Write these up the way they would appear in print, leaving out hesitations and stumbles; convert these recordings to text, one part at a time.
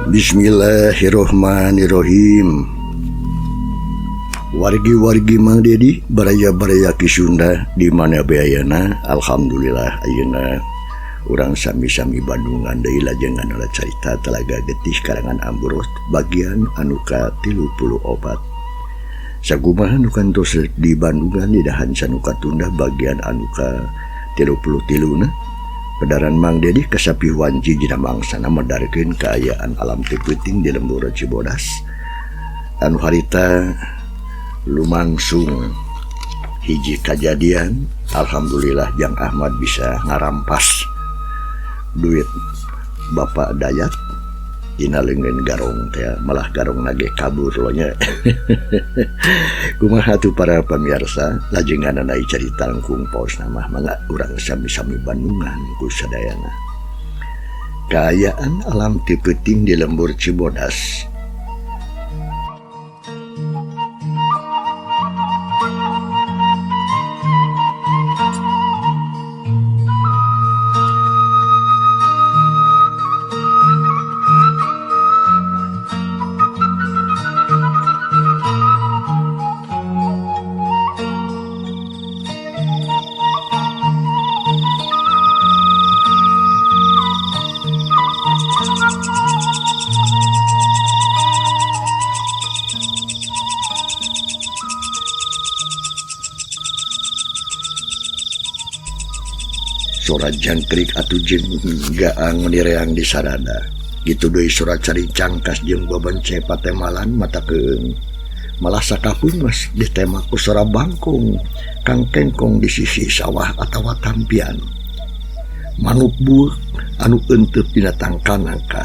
Bismillahirrohmanirrohim. Wargi-wargi Mang Dedi, baraya-baraya Ki Sunda di mana beayana. Alhamdulillah, ayeuna urang sami-sami Bandungan deui lajengan carita Talaga Getih karangan Amburos bagian anu ka 34. Sakumaha nu kantos di Bandungan di dahan sanuka tunda bagian anu ka 33 na. Pedaran Mang Dedi kasapi wanci dina mangsana medarkeun kaayaan alam teu peuting di lembur Cibodas anu harita lumangsung hiji kajadian. Alhamdulillah, Jang Ahmad bisa ngarampas duit Bapak Dayat dina leungeun garong teh, malah garong nage kabur lo nya. Kumaha tuh, para pemirsa, lajengan carita langkung paos nama? Mangga urang sami-sami Bandungan ku sadayana kaayaan alam ti peuting di lembur Cibodas. Sora jangkrik atuh jeung gaang menireang di sarada. Gitu deui sora cari cangkas jeung babence patemalan mata keung. Malah sakapeung mas ditema ku sora bangkung kang kengkong di sisi sawah atawa tampian. Manuk buuk anu euteup dina tangkal nangka.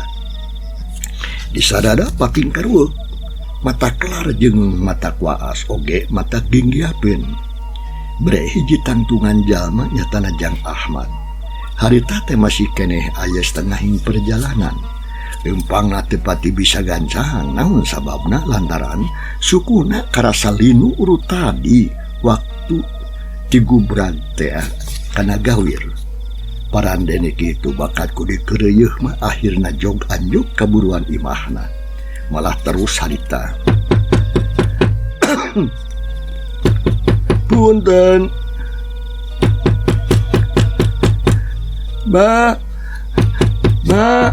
Di sarada paking karueuk mata kelar jeung mata kuaas oge mata ginggiapeun. Bre hiji tangtungan jalma nyatana Jang Ahmad. Harita teh masih keneh aya setengahing perjalanan. Lempangna teu pati bisa gancang, naon sababna? Lantaran sukuna karasa linu urut tadi waktu tigubrag teh kana gawir. Parandene kitu bakat ku dikeureuyeih mah akhirna jog anjuk kaburuan imahna. Malah terus harita. Punten. Ba. Ba.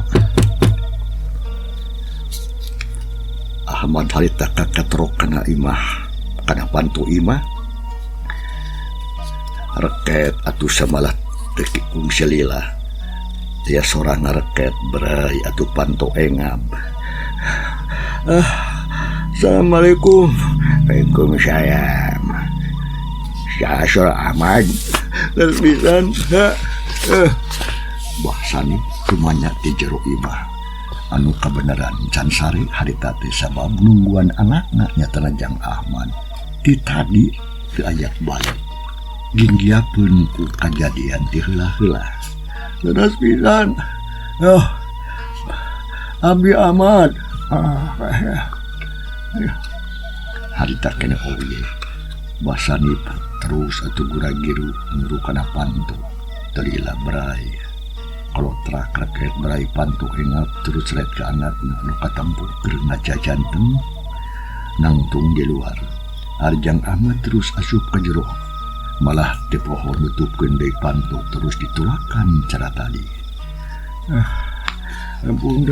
Ahmad harita kakatrok kana imah, kana pantu imah. Reket atuh samalah teu kungsi lila. Tia sora ngareket berai atuh panto engab. Ah, Assalamualaikum. Waalaikumsalam. Syasur Ahmad. Terus pisan. Bah Sani kumanya di jero imah. Anu kabeneran can sare harita teh sabab nungguan anakna nyatana Jang Ahmad. Ti tadi teu aya balik. Ginggiapeun ku kajadian ti heula-heula. Leres pisan. Oh. Abi Ahmad. Ah, harita keneh oge. Bah Sanip terus atuh gura-giru nguru kana pantu. Teu lila berai. Kalotrak reket berai pantu engap terus ret ka anakna anu katampu keur ngajajanten nangtung di luar. Arjang Ahmad terus asup ka jero. Malah teu poho nutupkeun deui pantu terus ditulakan cara tadi. Ah, ampun.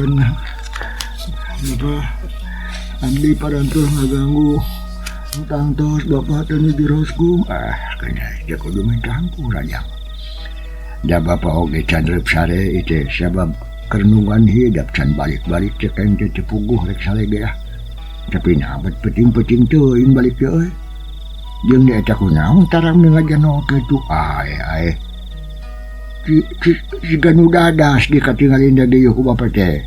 Bapak, abdi parantos ngaganggu. Tangtos bapak teh jurosku. Ah, kena dia kudu main rajang. Da bapak oge can reup sare ieu sabab keur nungguan hidep can balik-balik cek aing teh teu puguh rek sare ge ah. Tapi nah bet peuting-peuting teuing balik teh euy. Jeung di eta kunaon tarang ngajano kitu ae ae. Siga nu dadas di katingalin da deui ku bapak teh.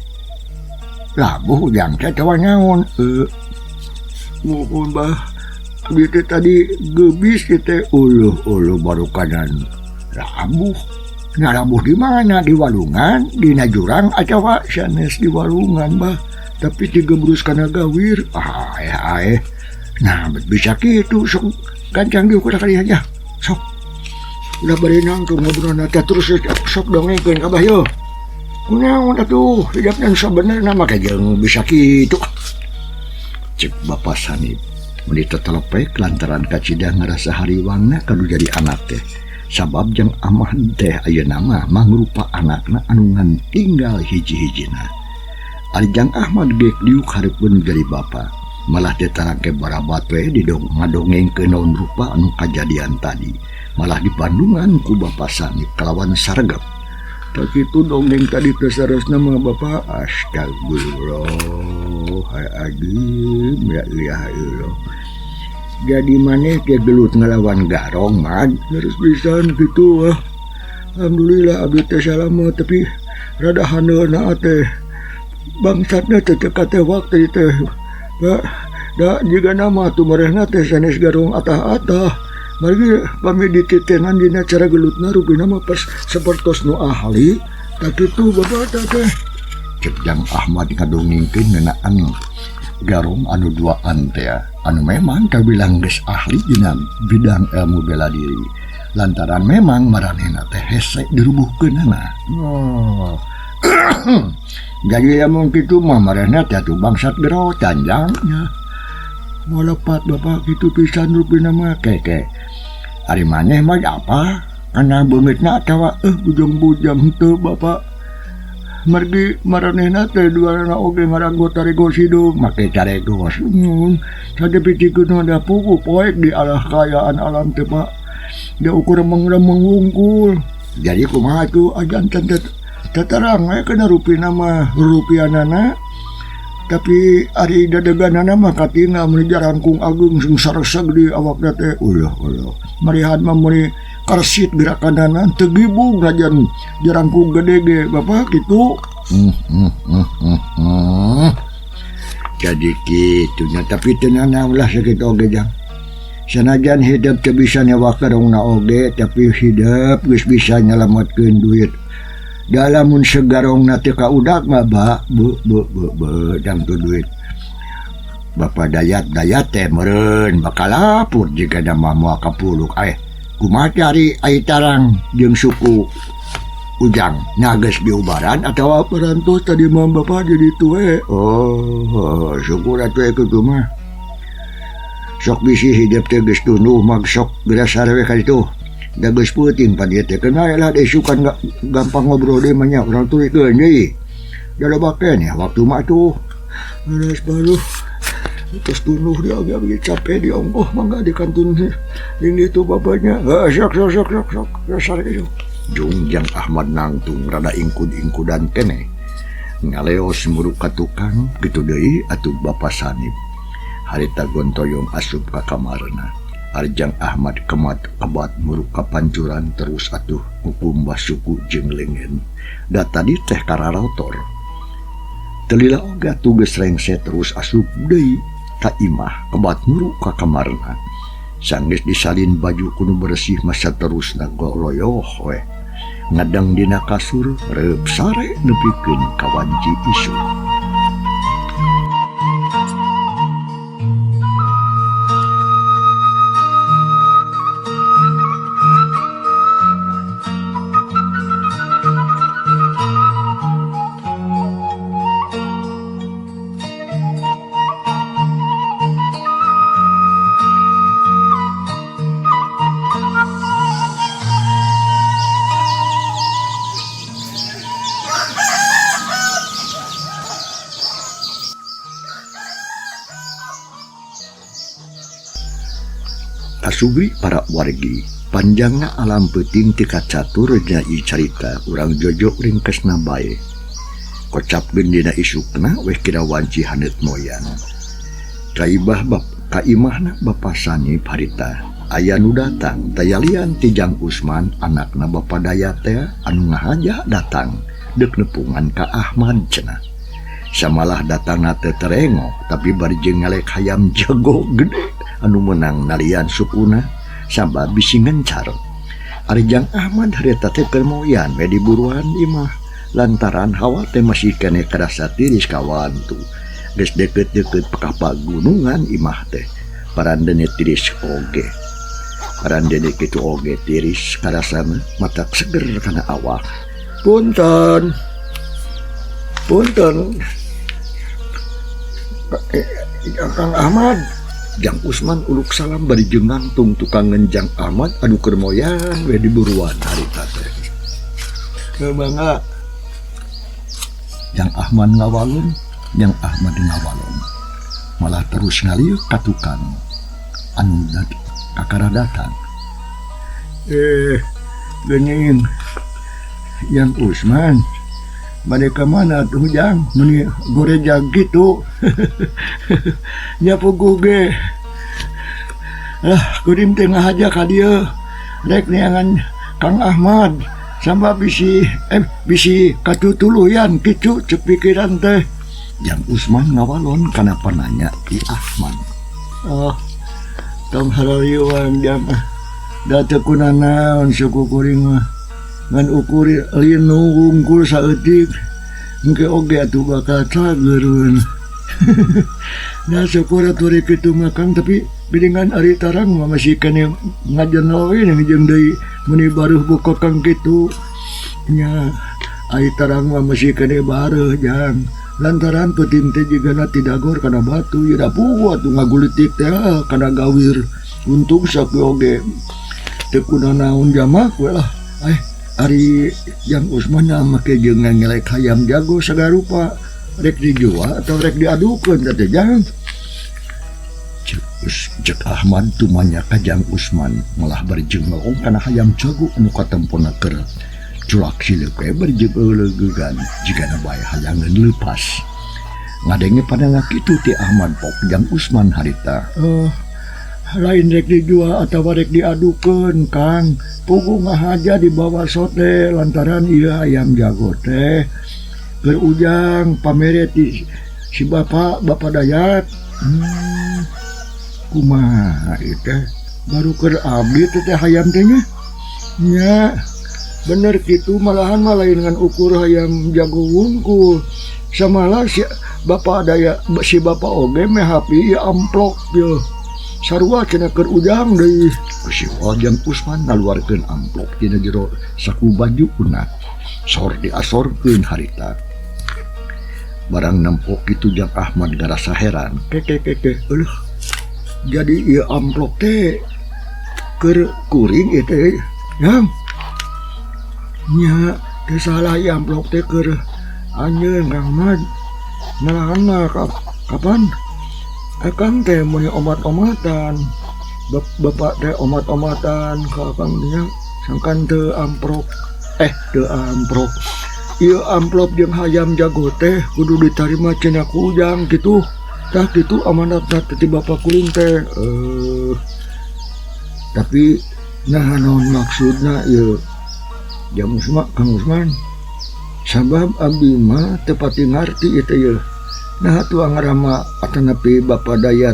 Labuh ujang teh tawa naon? Muhun bah. Abdi teh tadi gebis teh uluh uluh baru kanan labuh. Nah, labuh di mana? Di walungan, di jurang atawa sanes? Di walungan, bah. Tapi tigebrus kana gawir. Ah, ae ae. Nah, bisa kitu sok gancang diukur kali aja. Sok. Udah berenang tuh ngobrol teh terus sok dongengkeun ka bah yo. Kunaon atuh hidep dan sabenerna mah jeung bisa kitu. Cek Bapak Sanip meuni tetelepek lantaran kacida ngarasa hariwangna kanu jadi anak teh. Sabab jang Ahmad teh ayeuna mah mangrupa anakna anu ngan tinggal hiji-hijina. Ari Jang Ahmad geuk diuk hareupeun jadi bapa, malah teh tarangke barabat we didong ngadongengkeun naon rupa anu kajadian tadi. Malah dipandungan ku Bapak Sanip kalawan sargep. Tak kitu dongeng tadi teh saresna mah Bapak, astagfirullahaladzim, ya ilaha illallah. Jadi maneh teh gelut ngelawan garong mah harus pisan kitu ah. Alhamdulillah abdi teh salamet tapi rada haneuna teh. Bangsatna teh teu katewak teh teh. Da, da jiga nama tuh marehna teh sanes garong atah-atah. Margi pami dititenan dina cara gelutna rupina mah pas sapertos nu ahli. Tak kitu bapak teh. Cek Jang Ahmad ngadongengkeun ngeunaan garong anu duaan teh anu memang kabilang geus ahli dina bidang ilmu bela diri lantaran memang maranehna teh hese dirubuhkeunana. Oh. Jadi lamun kitu mah maranehna teh atuh bangsat gero canjangnya. Molepat bapak kitu pisan rupina mah keke. Ari maneh mah apa? Kana beungeutna atawa bujang-bujang henteu bapak. Margi maranehna teh duanana oge ngaranggo tarego sidung make caregos. Sade picikeun da puguh poek di alah kaayaan alam teh Pak. Da ukur remeng-remeng wungkul. Jadi kumaha tuh ajan teh tatarang we kana rupina mah rupianana. Tapi ari dadeganana mah katingal mun jarangkung ageung sing sareseg di awakna teh. Ulah ulah. Marihan mah mun karsit gerakanana teu gibug najan jarangkung gede ge Bapak kitu. Jadi kitunya tapi teu nanaon lah sakitu oge Jang. Sanajan hidup teu bisa nyewa garongna oge tapi hidup geus bisa nyalametkeun duit. Da lamun segarongna teu kaudak mah ba bu bu bu bu jang tu duit. Bapak Dayat-dayat teh meureun bakal lapur jiga mah moal kapuluk kumaha teh ari ai tarang jeung suku Ujang nya geus diubaran atawa parantos tadi mah Bapak jadi tue. Oh, syukur atuh kitu mah. Sok bisi hidup teh geus tunduh mah sok geura sare we ka ditu. Da geus peuting pan ieu teh keun lah isukan gampang ngobrol deui mah nya urang tulikeun deui. Da loba keneh waktu mah atuh. Geus baruh. Terus tunduh dia agak capek di ongkoh mangga di kantun ini tuh bapaknya. Sok sok sok sok sok dasar itu. Jung Jang Ahmad nangtung rada ingkud-ingkudan keneh. Ngaleos muruk ka tukang kitu deui atuh Bapak Sanip. Harita gontoyong asup ka kamarna. Ari Jang Ahmad kemat kebat muruk ka pancuran terus atuh kukumbah suku jeung leungeun. Da tadi teh kararotor. Teu lila oge atuh geus rengse terus asup deui ka imah kebat muruk ka kamarna. Sanggeus disalin baju kudu bersih masa terusna goloyoh we. Ngadang dina kasur reup sare nepikeun ka wanci isuk. Kasubri para wargi, panjangna alam peuting ti kacatur dina ieu carita urang jojok ringkesna bae. Kocapkeun dina isukna weh kira wanci haneut moyan. Kaibah bab kaimahna Bapa Sanip harita aya nu datang tayalian ti Jang Usman anakna Bapa Dayat teh anu ngahaja datang deuk nepungan ka Ahmad cenah. Samalah datangna teu terengoh tapi bari jeung ngalek hayam jago gede anu menang nalian sukuna sabab bisi ngencar. Ari Jang Ahmad harita teh keur moyan we di buruan imah lantaran hawa teh masih keneh karasa tiris kawantu. Geus deukeut-deukeut ka pagunungan imah teh parandene tiris oge. Parandene kitu oge tiris karasana matak seger kana awak. Punten. Punten Kang Ahmad. Jang Usman uluk salam bari jeung nangtung tukang ngenjang Ahmad anu keur moyan we di buruan harita teh. Mangga. Jang Ahmad ngawalun, Jang Ahmad ngawalun. Malah terus ngaliuk ka tukang anu kakara datang. Geuning Jang Usman. Bade ka mana tuh Jang? Meni gorejag kitu. Nya puguh ge. Lah kuring teh ngahaja ka dieu. Rek neangan Kang Ahmad sabab bisi katutuluyan kitu cek pikiran teh. Jang Usman ngawalon kana pananya ti Ahmad. Oh, tong harariwang Jang. Da teu kunanaon suku kuring mah. Ngan ukur linu wungkul saeutik engke oge atuh bakal cageurun. Nah syukur atuh rek kitu mah Kang, tapi geuningan ari tarang mah masih keneh ngajenol we jeung deui meuni bareuh buka Kang kitu. Nya ari tarang mah masih keneh bareuh Jang. Lantaran peuting teh jigana tidagor kana batu ieu da puguh atuh ngagulitik teh kana gawir. Untung sakieu oge teu kunanaon jamak we lah. Ari Jang Usman make jeung ngelek hayam jago sagarupa rek dijual atau rek diadukeun teh Jang. Cek Ahmad tumanya ka Jang Usman malah bari jeung melong kana hayam jago anu katempona keur culak sileuk we bari jeung euleugegan jigana bae hayangeun leupas. Ngadenge padahal kitu ti Ahmad pok Jang Usman harita. Lain rek dijual atawa rek diadukeun Kang. Puguh ngahaja dibawa sote lantaran ieu hayam jago teh keur ujang pamere ti si Bapak Dayat. Kumaha ieu teh baru keur abdi teh hayam teh nya. Nya bener kitu malahan mah lain ngan ukur hayam jago wungkul. Samalah si Bapak Dayat si Bapak oge meh hapi ieu amplok ieu. Sarua cenah keur ujang deui. Si Jang Usman ngaluarkeun amplop tina jero saku baju una. Sor diasorkeun harita. Barang nempo kitu Jang Ahmad ngarasa heran. Keke keke eueuh. Jadi ieu amplop teh keur kuring ieu teh. Jang. Nya teu salah ieu amplop teh keur anjeun Kang Ahmad. Malahan mah kapan? Akang teh meuni omat-omatan. Bapak teh omat-omatan ka akang nya sangkan teu amprok. Teu amprok. Ieu amplop jeung hayam jago teh kudu ditarima cenah ku ujang kitu. Tah kitu amanatna ti bapak kuring teh. Tapi nah naon maksudna ieu? Jang Usman, Kang Usman. Sabab abdi mah teu pati ngarti ieu teh ieu. Nah tuang rama atanapi Bapak Dayat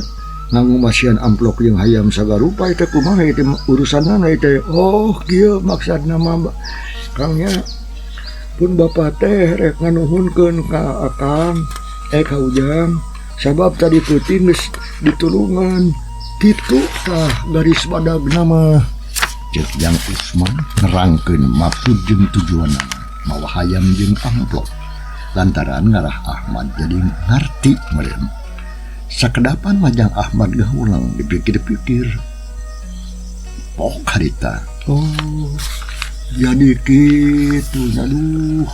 ngangumasian amplop jeung hayam sagarupa ieu teh kumaha ieu teh urusanana ieu teh. Oh kieu maksudna mah Kang nya. Pun Bapak teh rek nganuhunkeun ka Akang ka Ujang sabab tadi peuting geus ditulungan kitu tah garis badagna mah. Ceuk Jang Usman nerangkeun maksud jeung tujuanna mawa hayam jeung amplop. Lantaran ngarah Ahmad jadi ngarti meureun. Sakedapan mah Jang Ahmad gahulang dipikir-pikir. Pok harita. Oh, jadi kitu aduh.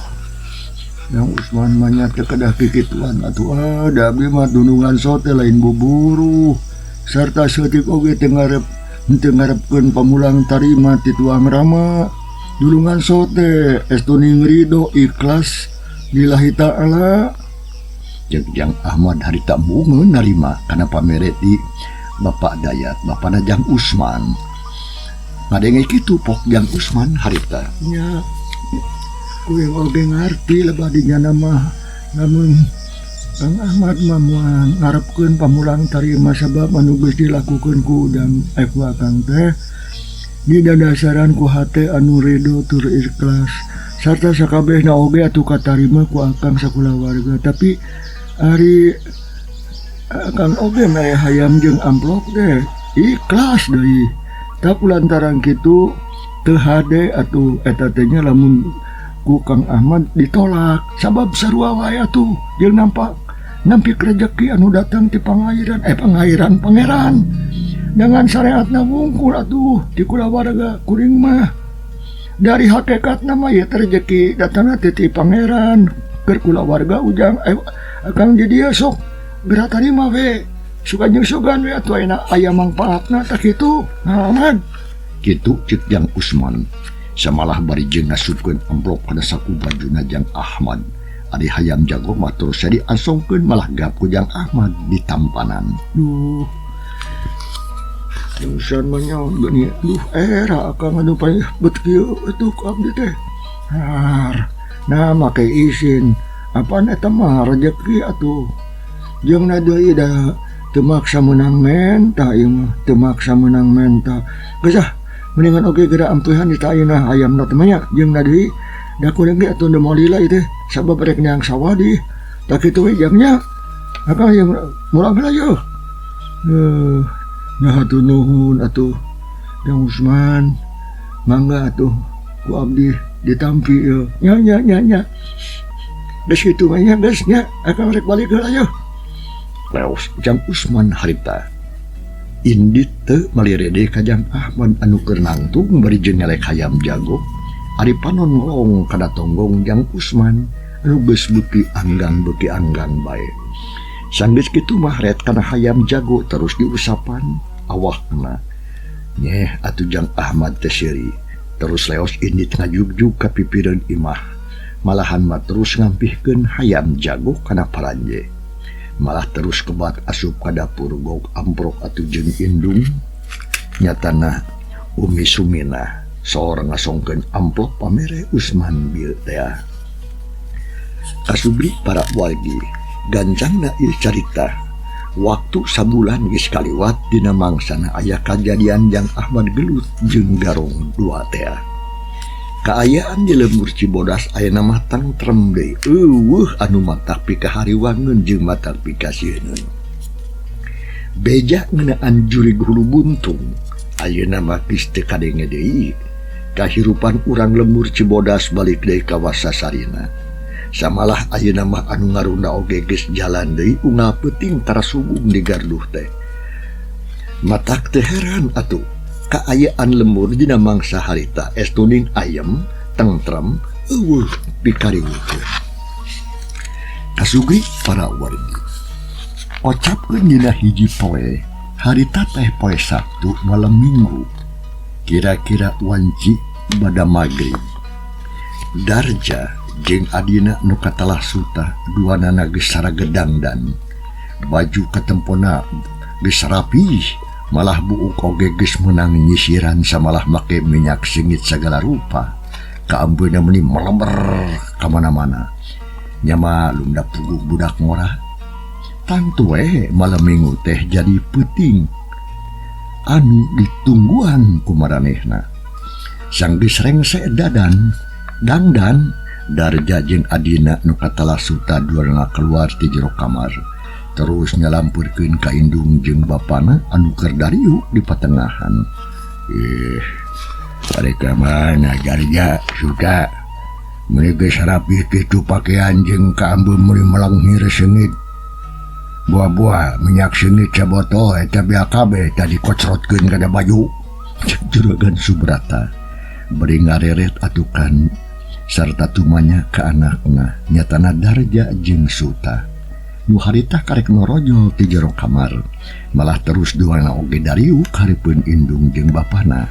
Jang Usman mah nya teu kedah kikituan atuh. Ah, da abdi mah dunungan sote lain buburu. Sarta seutik oge teu ngarep henteu ngarepkeun pamulang tarima ti tuang rama. Dunungan sote estu ning ridho ikhlas lillahi ta'ala. Jeung Jang Ahmad harita bungeun narima kana pamere ti Bapak Dayat, Bapana Jang Usman. Ngadenge kitu pok Jang Usman harita. Nya kuring oge ngarti lebah di nyana mah lamun Kang Ahmad mah moal ngarepkeun pamulang tarima sabab anu geus dilakukeun ku Ujang ku Akang teh didadasaran ku hate anu ridho tur ikhlas sarta sakabehna oge atuh katarima ku Akang sakulawarga. Tapi ari Akang oge mere hayam jeung amplop teh ikhlas deui. Tapi lantaran kitu teu hade atuh eta teh nya lamun Ku Kang Ahmad ditolak sabab sarua wae atuh jeung nampak nampik rejeki anu datang ti pangairan pangairan pangeran dengan syariatna wungkul atuh ti kulawarga kuring mah dari hakikat nama ieu teh rejeki datangna ti ti pangeran keur kulawarga ujang akang di dieu sok geura tarima we sugan jeung sugan we atuh ayeuna aya mangpaatna tah kitu Ahmad kitu cek Jang Usman samalah bari jeung ngasupkeun amplop kana saku bajuna Jang Ahmad. Ari hayam jago mah terus diasongkeun malah gap ku Jang Ahmad ditampanan. Duh. Urusan mah nya geuning duh era akang anu paeh bet kieu atuh ku abdi teh. Har. Nah make isin apaan eta mah rejeki atuh. Jeung na deui da teu maksa meunang menta ieu mah, teu maksa meunang menta. Geus ah mendingan oge geura ampehan di ayeuna hayamna teh mah nya jeung na deui da kuring ge atuh teu moal lila ieu teh sabab rek neang sawah di. Tah kitu we jang nya. Akang ieu murang heula yeuh. Nya hatur nuhun atuh Jang Usman. Mangga atuh ku abdi ditampi ieu. Nya nya nya nya. Geus kitu mah nya geus nya akang rek balik heula yeuh. Leos Jang Usman harita. Indit teu malire deui ka Jang Ahmad anu keur nangtung bari jeung nyelek hayam jago. Ari panon ngolong kana tonggong Jang Usman anu geus beuki anggang bae. Sanggeus kitu mah ret kana hayam jago terus diusapan awakna. Nyeh atuh Jang Ahmad teh seuri. Terus leos indit ngajugjug ka pipireun imah. Malahan mah terus ngampihkeun hayam jago kana paranje. Malah terus kebat asup ka dapur gog amprok atuh jeung indung. Nyatana Umi Suminah sor ngasongkeun amplop pamere Usman bil teh. Kasubri para wargi gancangna ieu carita. Waktu sabulan geus kaliwat dina mangsana aya kajadian Jang Ahmad gelut jeung Garong dua teh. Kaayaan di lembur Cibodas ayeuna mah tentrem deui. Eueuh anu matak pikahariwangeun jeung matak pikasieun. Beja ngeunaan jurig hulu buntung ayeuna mah geus teu kadenge deui. Kahirupan urang lembur Cibodas balik deui ka wasasarina. Samalah ayeuna mah anu ngarunda oge geus jalan deui unggal peuting tarasubung di garduh teh. Matak teu heran atuh kaayaan lembur dina mangsa harita estuning ayem tentrem eueuh pikariweuh. Kasugri para wargi. Ocapkeun dina hiji poe harita teh poe Sabtu malam Minggu. Kira-kira wanci bada magrib. Darja jeung adina nu katalah suta duanana geus saragedangdan. Baju katempona geus rapih, malah buuk oge geus meunang nyisiran samalah make minyak sengit sagala rupa. Kaambeuna meuni meleber ka mana-mana. Nyama lunda puguh budak ngora. Tangtu we malam Minggu teh jadi peuting anu ditungguan ku maranehna. Sanggeus rengse dadan dangdan Darja jeung adina nu katalah suta duanana keluar ti jero kamar. Terus nyalampurkeun ka indung jeung bapana anu keur dariuk di patengahan. Balik ka mana Darja suta meuni geus rapih kitu pakaian jeung kaambeum meuni melenghir seungit. Buah-buah minyak seungit sabotol eta bea kabeh tadi kocrotkeun kana baju. Cek Juragan Subrata bari ngareret atukan sarta tumanya ka anakna nyatana Darja jeung Suta. Nu harita karek norojol ti jero kamar, malah terus duana oge dariuk hareupeun indung jeung bapana.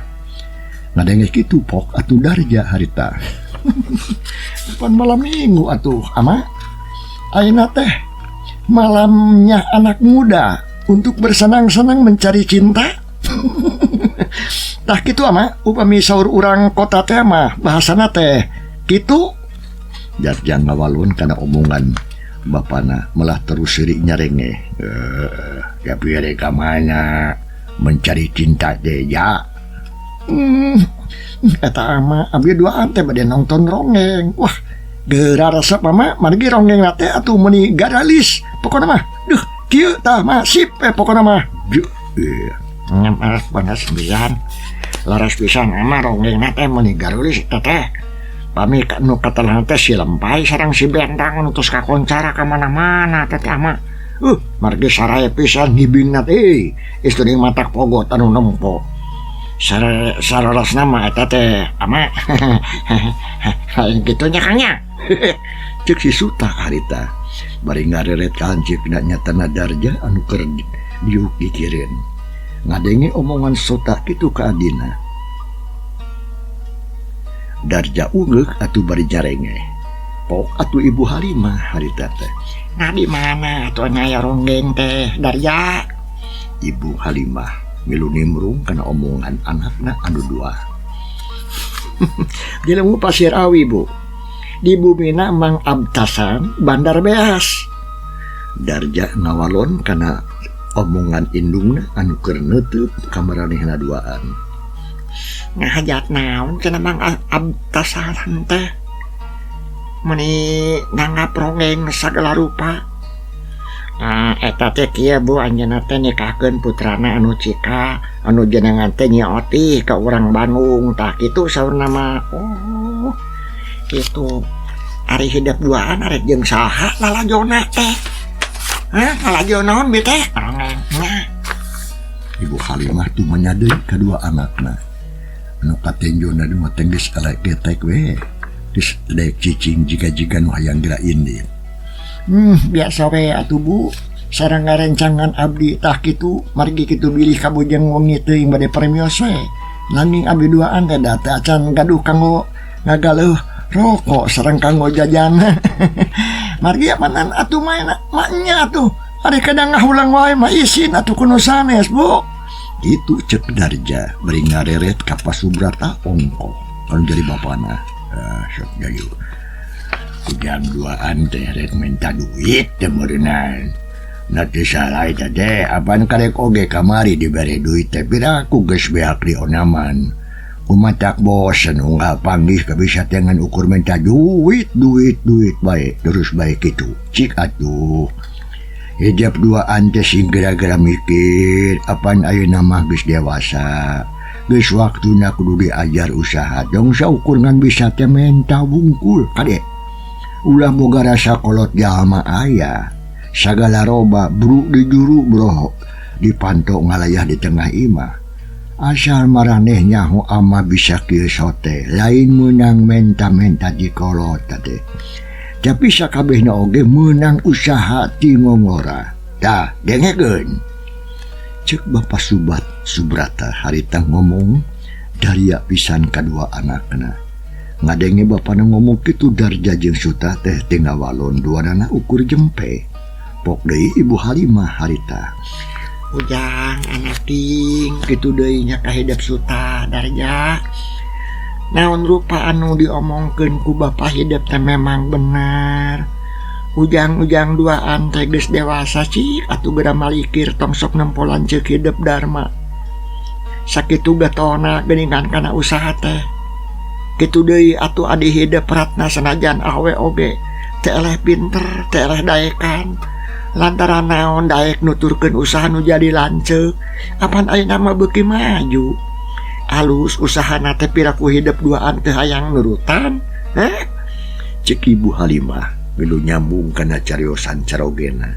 Ngadenge kitu pok atuh Darja harita. Pan malam Minggu atuh ama ayeuna teh malamnya anak muda untuk bersenang-senang mencari cinta. Tah kitu ama upami saur urang kota teh mah bahasana teh kitu. Darja ngawalun kana omongan bapana malah terus seuri nyarenge. Tapi rek ka mana mencari cinta teh ya. Eta ama abdi duaan teh bade nonton ronggeng. Wah, geura resep mama margi ronggeng teh atuh meuni garalis. Pokona mah duh kieu tah mah sip pokona mah. Nyamas panas pisan. Laras pisan ama ronggeng teh meuni garulis teh teh. Pami nu katelah teh si Lempai sareng si Bentang nu tos kakoncara ka mana-mana teh ama. Margi sarae pisan ngibingna teh istri matak pogot anu nempo. Sararas nama eta teh ama. Lain kitu nya Kang nya. Cek si Suta harita bari ngareret kancikna nyatana Darja anu keur diuk dikirin. Ngadenge omongan Suta kitu ka adina. Darja ungeuk atuh bari jarenge. Pok atuh Ibu Halimah harita teh. Nah di mana atuh nya ronggeng teh Darja? Ibu Halimah milu nimrung kana omongan anakna anu dua. Di lembur Pasir Awi Bu. Di bumina Mang Abtasan Bandar Beas. Darja ngawalon kana omongan indungna anu keur neuteub ka maranehna duaan. Ngahajat naon cenah Mang Abtasan teh? Meuni nganggap ronggeng sagala rupa. Nah, eta teh kieu Bu, anjeunna teh nikahkeun putrana anu cika, anu jenengan teh Nyi Otih ka urang Bandung. Tah kitu saurna mah. Oh, kitu. Ari hidep duaan arek jeung saha lalajona teh? Hah, lalajo naon bi teh? Ronggeng nya. Ibu Halimah tumanya deui kadua anakna. Anu katenjona mah teh geus elek getek we. Geus daek cicing jiga-jiga nu hayang geura indit. Biasa we atuh Bu, sareng ngarencangan abdi tah kitu, margi kitu bilih kabujeng wengi teuing bade permios we. Nanging abdi duaan teh da teu acan gaduh kanggo ngagaleuh rokok sareng kanggo jajan. Margi amanan atuh mah nya atuh. Ari kadang ngahulang wae mah isin atuh kuno sanes, Bu. Kitu cek Darja bari ngareret ka Pasubrata ongkoh anu jadi bapana. Ah, sok jadi ujang duaan teh rek minta duit teh meureunnan. Na teu salah eta teh, apan karek oge kamari dibere duit teh piraku geus beak di onaman. Kumatak bosen unggal panggih kabisa teh ngan ukur minta duit, duit, duit bae terus bae kitu. Cik atuh. Hijab duaan teh sing gara-gara mikir apan ayeuna mah geus dewasa. Geus waktuna kudu diajar usaha dong saukur ngan bisa teh menta wungkul kade. Ulah boga rasa kolot jalma aya. Sagala roba bru di juru bro dipanto ngalayah di tengah imah. Asal maraneh nyaho ama bisa kieu sote lain meunang menta-menta di kolot teh. Tapi sakabehna oge meunang usaha ti ngongora. Tah dengekeun. Ceuk Bapa Subat Subrata harita ngomong daria pisan kadua anakna. Ngadenge bapana ngomong kitu Darja jeung Suta teh teu ngawalon duanana ukur jempe. Pok deui Ibu Halimah harita. Ujang anak ting kitu deui nya kahidep Suta Darja. Naon rupa anu diomongkeun ku bapa hidep teh memang benar. Ujang-ujang duaan teh geus dewasa cik atuh geura malikir tong sok nempo lanceuk hidep Dharma. Sakitu gatona geuningan kana usaha teh. Kitu deui atuh adi hidep Ratna sanajan awe oge teu eleh pinter, teu eleh daekan. Lantaran naon daek nuturkeun usaha nu jadi lanceuk, apan ayeuna mah beuki maju. Alus usahana teh piraku hidep duaan teu hayang nurutan. Heh? Cek Ibu Halimah milu nyambung kana cariosan carogena.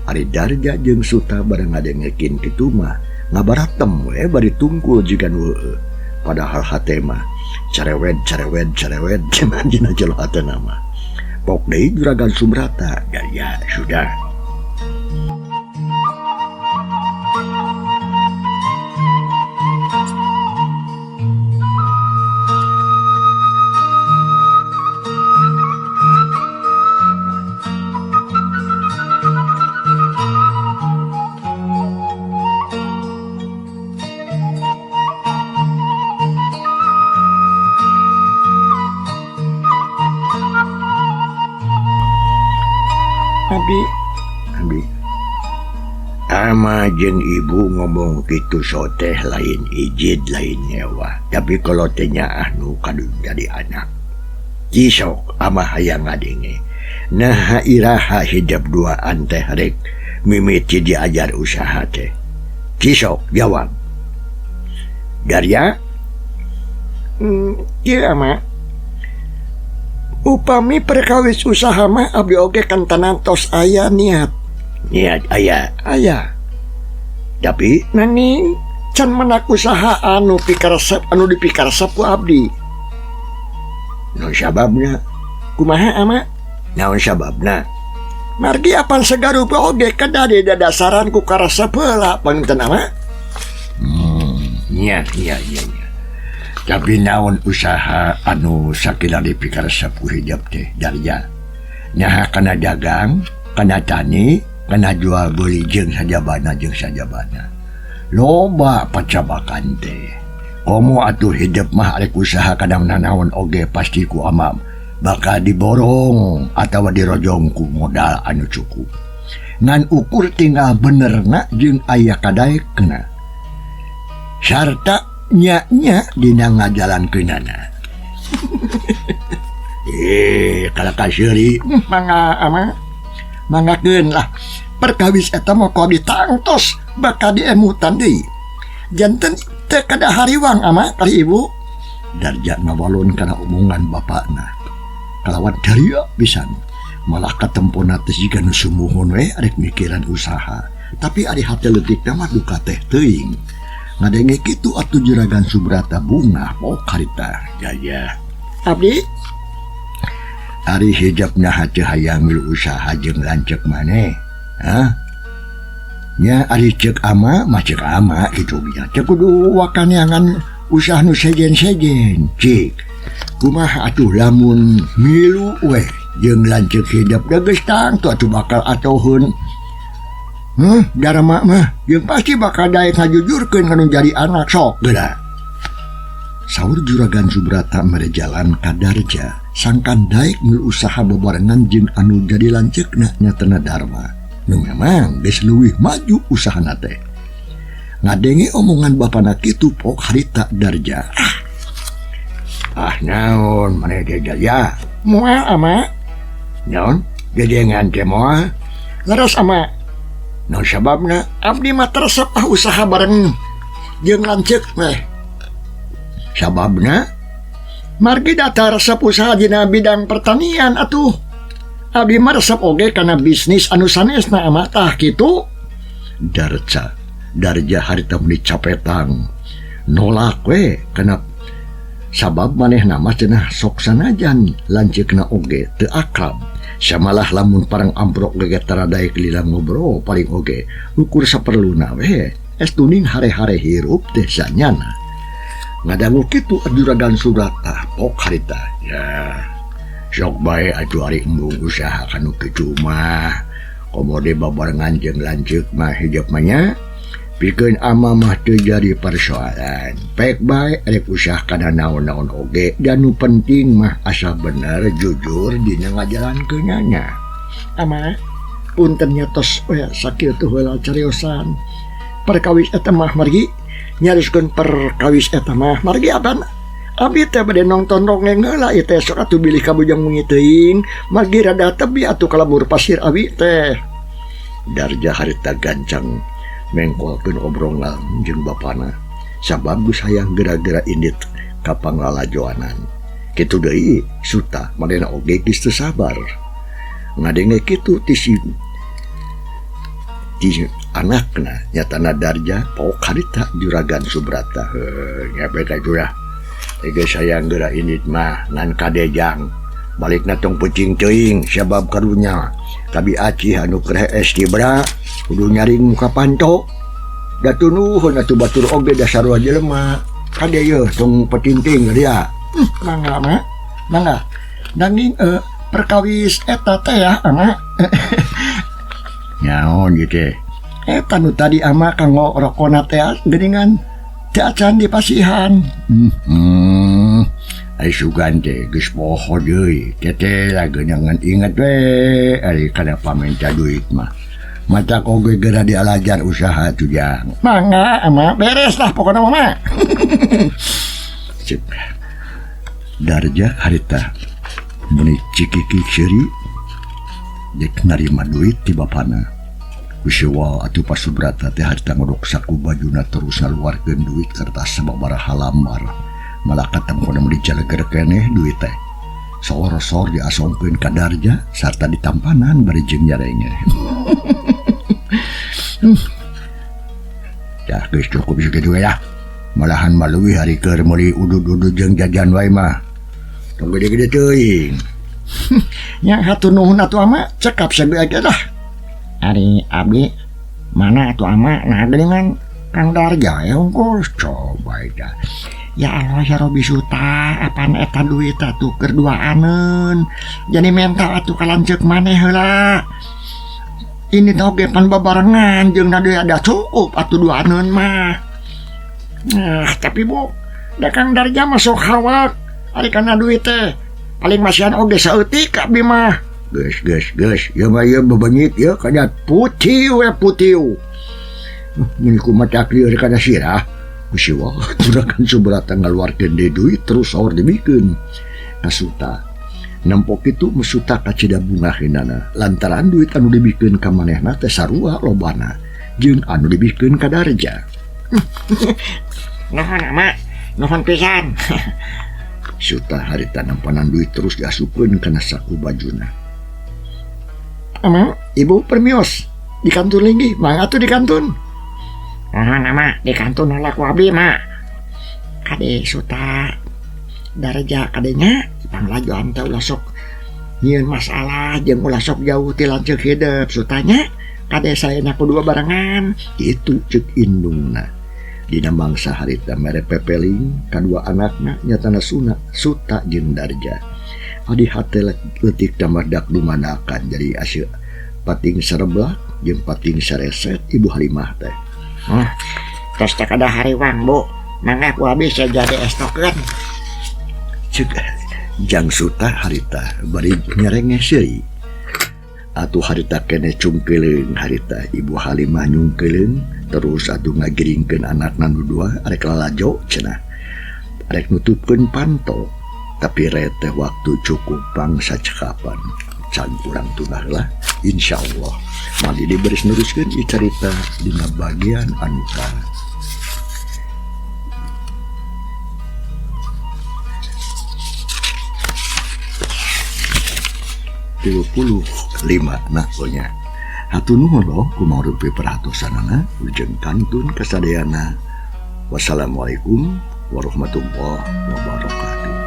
Ari Darja jeung Suta bareng ngadengekeun kitu mah ngabaratem we bari tungkul jiga nu heueuh. Padahal hate mah carewed carewed carewed cenah dina jero hatena mah. Pok deui Juragan Subrata, ya, ya sudah. Abi ama jeung ibu ngomong kitu soteh lain ijid lain nyewa, tapi kalau teh nyaah nu kadung jadi anak cisok ama hayang ngadenge. Nah iraha hidep duaan teh rek mimiti diajar usaha teh. Cisok jawab Darya. Ieu ama Upami perkawis usaha mah abdi oge kantenan tos aya niat. Niat aya. Aya. Tapi nanging can menak usaha anu pikaresep anu dipikaresep ku abdi. Naon sababna? Kumaha ama? Naon sababna? Margi apan sagarupa oge kedah didadasaran ku karesep heula panginten ama. Nya nya nya nya. Tapi naon usaha anu sakila dipikaresep ku hijab teh Darja? Nyaha kana dagang, kana tani, kana jual beli jeung sajabana jeung sajabana. Loba pacabakan teh. Komo atuh hidup mah arek usaha kana nanaon oge pasti ku ama bakal diborong atawa dirojong ku modal anu cukup. Ngan ukur tinggal benerna jeung aya kadaekna. Sarta nya-nya dina ngajalankeunana. Kalau kaseuri mangga ama manggakeun lah. Perkawis eta mah ku abdi tangtos bakal diemutan deui. Janten teu kada hariwang ama kali ibu. Darja ngawalon kana omongan bapakna. Kalawan daria pisan. Malah katempona teh jiga nu sumuhun we arek mikiran usaha. Tapi ari hate leutikna mah duka teh teuing. Ngadenge kitu atuh Juragan Subrata bungah pok harita. Jaya. Abdi ari hijabna hate hayang milu usaha jeung lanceuk maneh. Hah? Nya ari ceuk ama mah ceuk ama kitu nya. Teu kudu wakaneangan usaha nu sejen-sejen. Cik. Kumaha atuh lamun milu we jeung lanceuk hidep da geus tangtu atuh bakal atoheun. Darma mah jeung pasti bakal daek ngajujurkeun kanu jadi anak sok geura. Saur Juragan Subrata mere jalan ka Darja sangkan daek milu usaha bebarengan jeung anu jadi lanceukna nyatana Darma. Nu memang geus leuwih maju usahana teh. Ngadenge omongan bapana kitu pok harita Darja. Ah naon maneh teh Darja? Moal ama. Naon? Gedengan teh moal? Leres ama. Naon sababna? Abdi mah teresep ah usaha bareng jeung lanceuk weh. Sababna? Margi data resep usaha dina bidang pertanian atuh. Abdi mah resep oge kana bisnis anu sanesna ama tah kitu. Darja, Darja harita meni capetang. Nolak we kana sabab manehna mah cenah sok sanajan lanceukna oge teu akrab. Samalah lamun parang amprok ge tara daek lila ngobrol paling oge ukur saperluna we. Es tuning hare-hare hirup teh sanyana. Ngadangu kitu Juragan Subrata pok harita. Ya sok bae atuh ari embung usaha kanu kitu mah. Komo de babarengan jeung lanceuk mah hijab mah nya. Pikeun ama mah teu jadi persoalan. Pek bae rek usaha kana naon-naon oge dan nu penting mah asa bener jujur dina ngajalankeunana. Ama punten nya tos we sakieu heula cariosan. Perkawis eta mah margi nyariskeun perkawis eta mah margi aban abdi teh bade nongton dongeng heula ieu teh sok atuh bilih kabujang wengi teuing margi rada tebi atuh kalabur pasir abi teh. Darja harita gancang mengkolkeun obrolan jeung bapana sabab geus hayang gera-gera indit ka panglalajoanan. Kitu deui Suta manehna oge geus teu sabar. Ngadenge kitu ti si ti anakna nyatana Darja pok harita Juragan Subrata. Heuh nya beda jurah. Geus hayang geura indit mah ngan kadejang. Balikna tong peuting teuing sabab karunya kabi acih anu keur hees tibra kudu nyaring muka panto. Da tunuhun atuh batur oge da sarua jelema. Kade yeuh tong petinting dia. Mangga ma, mangga. Nanging perkawis eta teh ya ama. Nyaon ieu teh? Eta nu tadi ama kanggo rokona teh geuningan teu acan dipasihan. Ari sugan teh geus poho deui. Teteh lah geunangan inget we ari kana pamenta duit mah. Mata oge geura dialajar usaha tuh jang. Mangga ama beres lah pokona mah. Cek. Darja harita meni cikiki seuri dek narima duit ti bapana. Kusewa atuh Pak Subrata teh harita ngodok saku bajuna terus ngaluarkeun duit kertas sababaraha lambar. Malah katempona meni jaleger keneh duit teh. Soor-soor diasongkeun ka Darja sarta ditampanan bari jeung nyarenge. Ya geus cukup sakitu ya. Malahan maleuwih ari keur meuli udud-udud jeung jajan wae mah. Tong gede-gede teuing. Nya hatur nuhun atuh ama, cekap sabeage lah. Ari abdi mana atuh ama nah geuningan Kang Darja ya unggul coba eta. Ya Allah ya Robi Suta, apaan eta duit atuh keur duaaneun. Jadi minta atuh ka lanceuk maneh heula. Ini teh oge pan babarengan jeung na deui ada cukup atuh duaaneun mah. Nah, tapi Bu, da Kang Darja mah sok hawak ari kana duit teh. Paling masihan oge saeutik abdi mah. Geus geus geus, ieu mah ieu bebenyit ieu kana putih we putih. Mun kumaha takdir kana sirah. Ku siwa turakan Subrata ngaluarkeun deui duit terus saur dibikeun ka Suta. Nempok kitu Suta kacida bungaheunana lantaran duit anu dibikeun ka manehna teh sarua lobana jeung anu dibikeun ka Darja. Nuhun ama, nuhun pisan. Suta harita nampanan duit terus diasupkeun kana saku bajuna. Ama, ibu permios di kantun linggih, mangga atuh di kantun. Nuhun ama, di kantun heula ku abdi mah. Kade Suta Darja kadenya panglajuan teh ulah sok nyieun masalah jeung ulah sok jauh ti lanceuk hidup Sutanya. Kade saena kudu barengan kitu ceuk indungna. Dina mangsa harita mere pepeling kadua anakna nyatana Suna Suta jeung Darja. Adi hate leutik tamardak dumanakan jadi aseu pating sareblak jeung pating sareset Ibu Halimah teh. Tos teh kada hariwang Bu, mangga ku abdi sajadi estokeun. Ceuk Jang Suta harita bari nyerenge seuri. Atuh harita keneh cungkeuleung harita Ibu Halimah nyungkeuleung terus atuh ngagiringkeun anakna nu dua arek lalajo cenah. Arek nutupkeun panto tapi reteh waktu cukup pangsa cekapan. Can urang tunah lah insyaallah. Mali diberi neruskeun ieu carita dina bagian anu ka 35 nah nya. Hatur nuhun loh kumaha rupi perhatosanana ujeng kantun kasadayana. Wassalamualaikum warahmatullahi wabarakatuh.